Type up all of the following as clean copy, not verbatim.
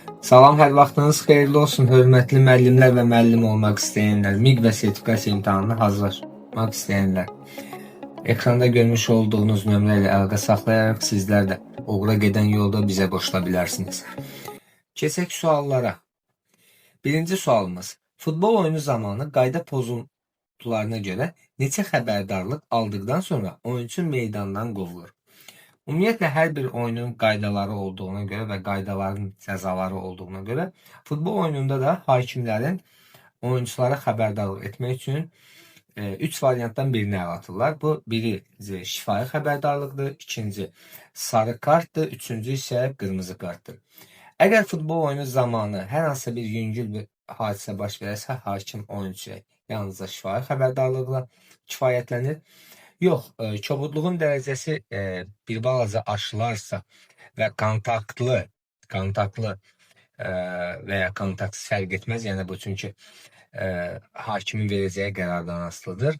Salam, hər vaxtınız xeyirli olsun, hörmətli müəllimlər və müəllim olmaq istəyənlər, MİQ və sertifikasiya imtahanına hazırlaşmaq istəyənlər. Ekranda görmüş olduğunuz nömrə ilə əlaqə saxlayaraq sizlər də uğura gedən yolda bizə qoşula bilərsiniz. Keçək suallara. Birinci sualımız. Futbol oyunu zamanı qayda pozuntularına görə neçə xəbərdarlıq aldıqdan sonra oyunçu meydandan qovulur? Ümumiyyətlə hər bir oyunun qaydaları olduğuna görə və qaydaların cəzaları olduğuna görə futbol oyununda da hakimlərin oyunçulara xəbərdarlıq etmək üçün üç variantdan birini əl atırlar. Bu biri şifahi xəbərdarlıqdır, ikinci sarı kartdır, üçüncü isə qırmızı kartdır. Əgər futbol oyunu zamanı hər hansısa bir yüngül bir hadisə baş verərsə, hakim oyunçuya yalnızca şifahi xəbərdarlıqla kifayətlənir. Yox, kobudluğun dərəcəsi bir balaca aşılarsa və kontaktlı və ya kontaktsız fərq etməz. Yəni bu çünki hakimin verəcəyi qərardan asılıdır.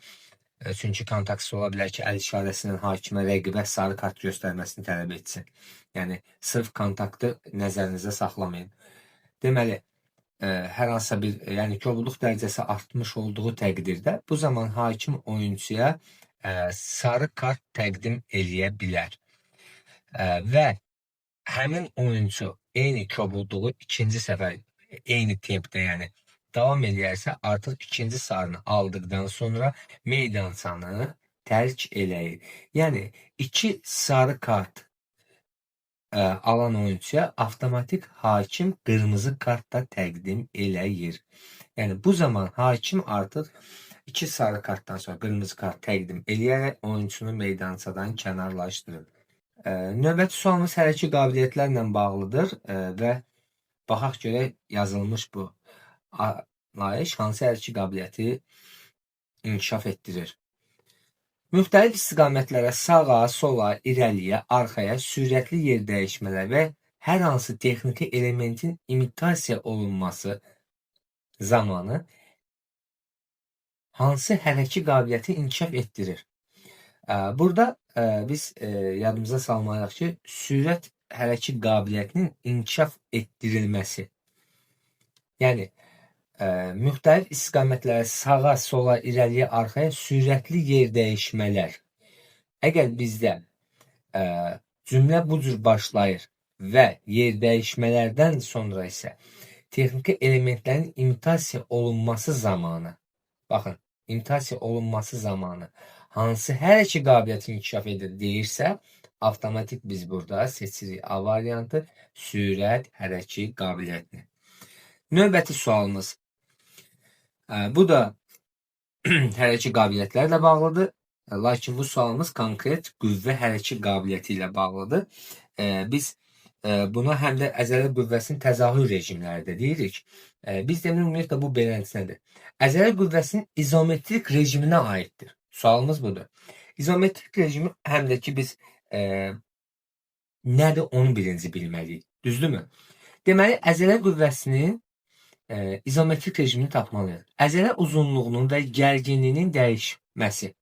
Çünki kontaktsız ola bilər ki, əl işarəsi ilə hakimə rəqibə sarı kart göstərməsini tələb etsin. Yəni sırf kontaktı nəzərinizdə saxlamayın. Deməli, hər hansısa bir, yəni kobudluq dərəcəsi artmış olduğu təqdirdə bu zaman hakim oyunçuya sarı kart təqdim eləyə bilər. Və həmin oyunçu eyni kobudluğu ikinci səfər eyni tempdə, yəni davam eləyərsə, artıq ikinci sarını aldıqdan sonra meydançanı tərk eləyir. Yəni iki sarı kart alan oyunçuya avtomatik hakim qırmızı kart da təqdim eləyir. Yəni bu zaman hakim artıq iki sarı kartdan sonra qırmızı kart təqdim eləyərək oyunçunu meydançadan kənarlaşdırır. Növbəti sualımız hərəki qabiliyyətlərlə bağlıdır və baxaq görək yazılmış bu anlayış hansı hərəki qabiliyyəti inkişaf etdirir. Müxtəlif istiqamətlərə sağa, sola, irəliyə, arxaya sürətli yer dəyişmələr və hər hansı texniki elementin imitasiya olunması zamanı hansı hərəki qabiliyyəti inkişaf etdirir? Burada biz yadımıza salmalıyıq ki, sürət hərəki qabiliyyətinin inkişaf etdirilməsi. Yəni müxtəlif istiqamətlərə sağa, sola, irəliyə, arxaya sürətli yer dəyişmələr. Əgər bizdə cümlə bu cür başlayır və yer dəyişmələrdən sonra isə texniki elementlərin imitasiya olunması zamanı, baxın, imitasiya olunması zamanı hansı hər iki qabiliyyəti inkişaf edir deyirsə, avtomatik biz burada seçirik A variantı, sürət hərəki qabiliyyətini. Növbəti sualımız. Bu da hərəki qabiliyyətlərlə bağlıdır. Lakin bu sualımız konkret qüvvə hərəki qabiliyyəti ilə bağlıdır. Biz buna həm də əzələ qüvvəsinin təzahür rejimləri də deyirik. Biz demək ümumiyyətlə bu beləncə nədir? Əzələ qüvvəsinin izometrik rejiminə aiddir. Sualımız budur. İzometrik rejimi həm də ki biz nədir onu birinci bilməliyik. Düzdürmü? Deməli, əzələ qüvvəsinin izometrik rejimini tapmalıyıq. Əzələ uzunluğunun və gərginliyinin dəyişməsi.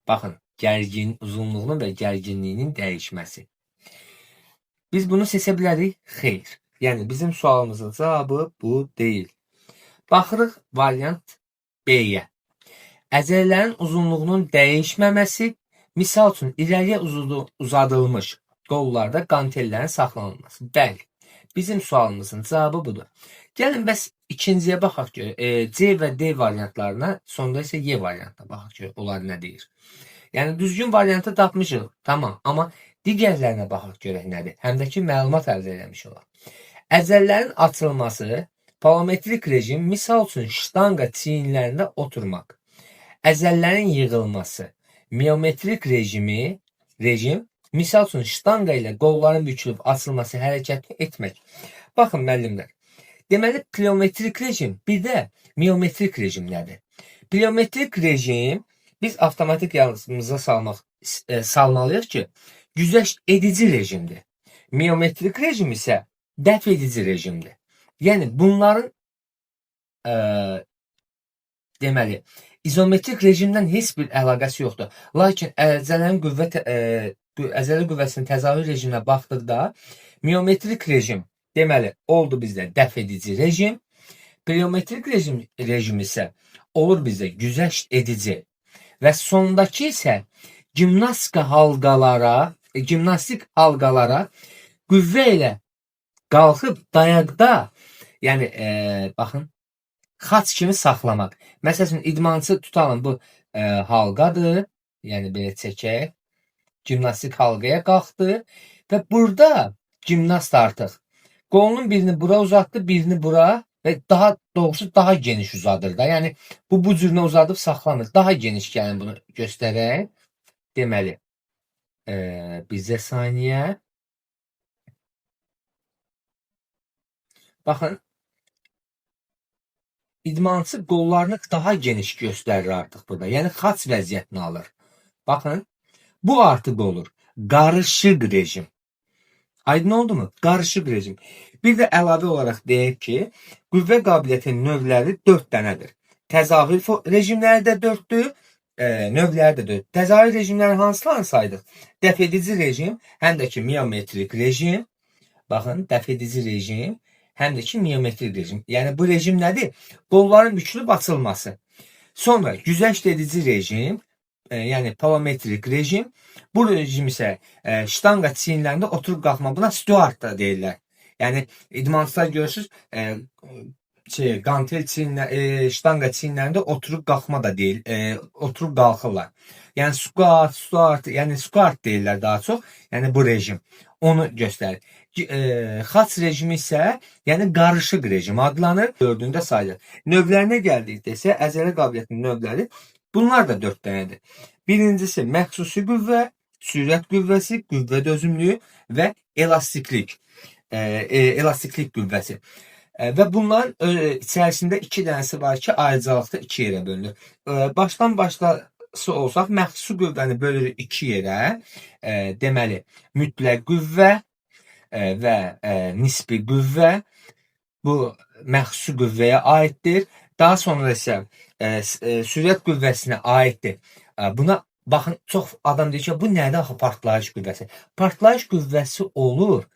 Baxın, gərgin uzunluğunun və gərginliyinin dəyişməsi. Biz bunu seçə bilərik? Xeyr. Yəni bizim sualımızın cavabı bu deyil. Baxırıq variant B-yə. Əzələlərin uzunluğunun dəyişməməsi, misal üçün irəliyə uzadılmış qollarda qantellərin saxlanılması. Bəli, bizim sualımızın cavabı budur. Gəlin bəs ikinciyə baxaq görək. C və D variantlarına, sonda isə Y variantına baxaq görək onlar nə deyir. Yəni düzgün variantı tapmışıq, tamam, amma digərlərinə baxaq görək nədir. Həm də ki məlumat əldə eləmiş olaq. Əzələlərin açılması, plyometrik rejim, misal üçün ştanga çiyinlərində oturmaq. Əzələlərin yığılması, miometrik rejim, misal üçün ştanga ilə qolların bükülüb açılması hərəkətini etmək. Baxın müəllimlər. Deməli plyometrik rejim, bir də miometrik rejim nədir? Plyometrik rejim biz avtomatik yadımıza salmalıyıq ki, güzəşt edici rejimdir. Miometrik rejim isə dəf edici rejimdir. Yəni bunların deməli izometrik rejimdən heç bir əlaqəsi yoxdur. Lakin əzələnin əzələ qüvvəsinin təzahür rejiminə baxdıqda miometrik rejim Deməli, oldu bizdə dəf edici rejim. Pliometrik rejim isə olur bizdə güzəşt edici. Və sondakı isə gimnastika halqalara, gimnastik halqalara qüvvə ilə qalxıb dayaqda, yəni baxın, xaç kimi saxlamaq. Məsəl üçün idmançı tutalım, bu halqadır. Yəni belə çəkək. Gimnastik halqaya qalxdı və burada gimnast artıq qolunun birini bura uzatdı, birini bura və daha doğrusu daha geniş uzadır da. Yəni bu cürünə uzadıb saxlamır. Daha geniş gəlin bunu göstərək. Deməli, bizə saniyə. Baxın, idmançı qollarını daha geniş göstərir artıq burada. Yəni xaç vəziyyətini alır. Baxın, bu artıq olur. Qarışıq rejim. Aydın oldu mu? Qarışıq rejim. Bir də əlavə olaraq deyək ki, qüvvə qabiliyyətinin növləri 4 dənədir. Təzahür rejimləri də 4-dür, növləri də 4. Təzahür rejimləri hansılarını saydıq? Dəf edici rejim, həm də ki miometrik rejim. Baxın, dəf edici rejim, həm də ki miometrik rejim. Yəni bu rejim nədir? Qolların bükülüb açılması. Sonra güzəşt edici rejim, yəni palometrik rejim. Bu rejim isə ştanga çiyinlərində oturub qalxma. Buna Stuart da deyirlər. Yəni idmançılar görürsüz, qantel çiyinlə, ştanga çiyinlərində oturub qalxma da deyil, oturub qalxırlar. Yəni squat, Stuart, yəni squat deyirlər daha çox. Yəni bu rejim onu göstərir. Xaç rejimi isə, yəni qarışıq rejim adlanır. Dördündə sayılır. Növlərinə gəldikdə isə əzələ qabiliyyətinin növləri bunlar da 4 dənədir. Birincisi məxsusi qüvvə, sürət qüvvəsi, qüvvə dözümlüyü və elastiklik. Elastiklik qüvvəsi. Və bunların içərisində 2 dənəsi var ki, ayrıcalıqda 2 yerə bölünür. Başdan başlası olsaq, məxsusi qüvvəni bölürük 2 yerə. Deməli, mütləq qüvvə və nisbi qüvvə. Bu məxsusi qüvvəyə aiddir. Daha sonra isə sürət qüvvəsinə aiddir. Buna baxın, çox adam deyir ki, bu nədir axı partlayış qüvvəsi? Partlayış qüvvəsi olur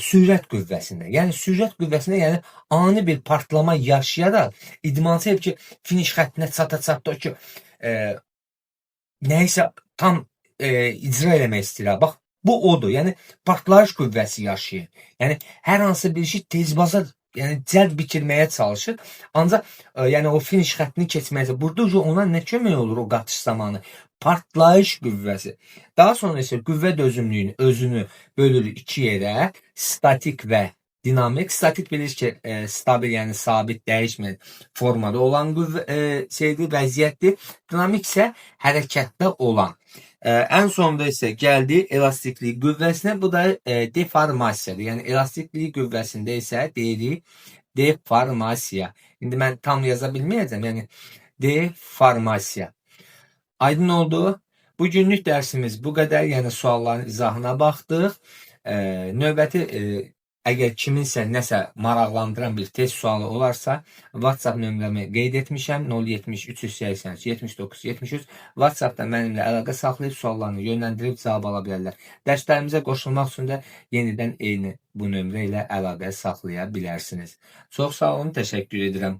sürət qüvvəsində. Yəni sürət qüvvəsində, yəni ani bir partlama yaşayaraq idmançı hep ki finiş xəttinə çata-çatda o ki nəyisə tam icra eləmək istəyir. Bax, bu odur. Yəni partlayış qüvvəsi yaşayır. Yəni hər hansı bir işi tezbaza, yəni cəld bitirməyə çalışır. Ancaq yəni o finiş xəttini keçməyə burada ona nə kömək olur o qaçış zamanı? Partlayış qüvvəsi. Daha sonra isə qüvvə dözümlüyünün özünü bölürük 2 yerə: statik və dinamik. Statik bilirik ki, stabil, yəni sabit, dəyişməyən formada olan qüvvə şeydir, vəziyyətdir. Dinamik isə hərəkətdə olan. Ən sonda isə gəldi elastiklik qüvvəsinə. Bu da deformasiyadır. Yəni elastiklik qüvvəsində isə deyirik deformasiya. İndi mən tam yaza bilməyəcəm. Yəni deformasiya. Aydın oldu. Bugünlük dərsimiz bu qədər. Yəni sualların izahına baxdıq. Növbəti əgər kiminsə nəsə maraqlandıran bir test sualı olarsa, WhatsApp nömrəmi qeyd etmişəm. 070 383 79 73 WhatsApp-da mənimlə əlaqə saxlayıb suallarını yönləndirib cavab ala bilərlər. Dərslərimizə qoşulmaq üçün də yenidən eyni bu nömrə ilə əlaqə saxlaya bilərsiniz. Çox sağ olun, təşəkkür edirəm.